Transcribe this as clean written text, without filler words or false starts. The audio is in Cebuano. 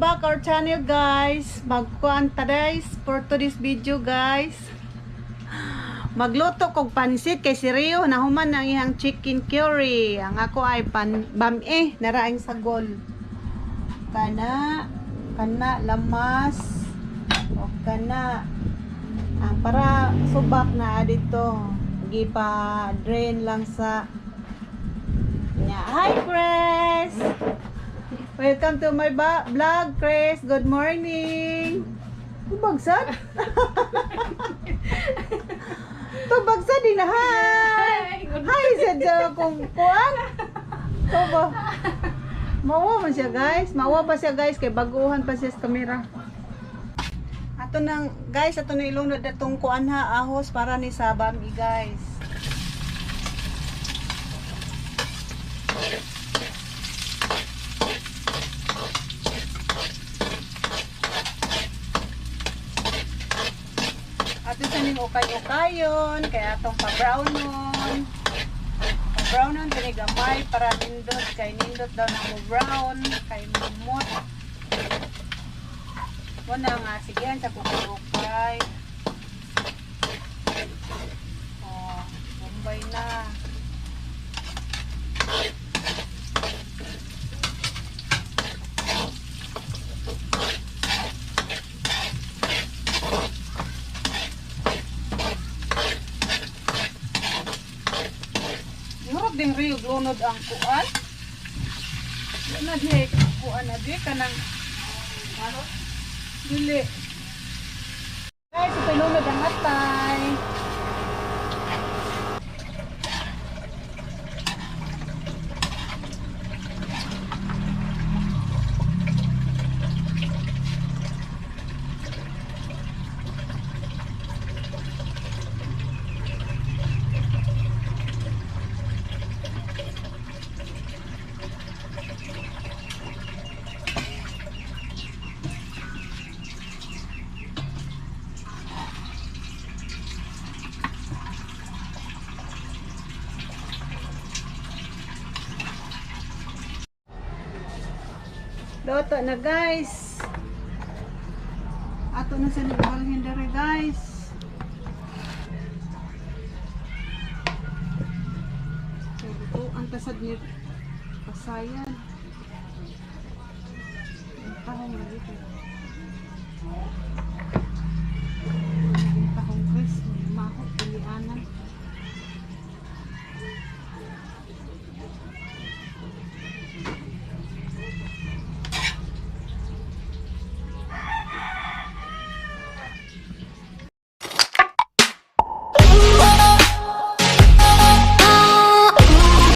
Welcome back our channel, guys. Magkuan ta guys for today's video, guys. Magluto kog pansit kay si Rio nahuman ang iyang chicken curry. Ang ako ay pan bam-e naraing sagol. Kana kana lamas o kana ang para subak na dito. Gipa drain lang sa niya. Hi, Chris! Welcome to my vlog, Chris. Good morning. Tubagsad? Tubagsad din na. Hi! Hi, sa kung kuan. Tuba. Mawa man siya, guys. Mawa pa siya, guys. Kay baguhan pa siya sa kamera. Ato nang, guys, ato na ilunod atong kuan ha, ahos para ni sa bami, guys. Ato sa ning ukay-ukayon, kaya atong pa-brownon. Pa-brownon kini gamay para nindot kay nindot daw na mo brown kay mumot. Muna nga sigihan sa kukay-ukay. Oh, Bombay na. Murag din Rio glunod ang kuan. Wala na di kuan na di kanang ano? Dili. Guys, ito lunod ang atay. Luto na, guys. Ato na sa nagbalhin dere, guys. Luto ang tasad ni pasayan. Ang tahong na dito.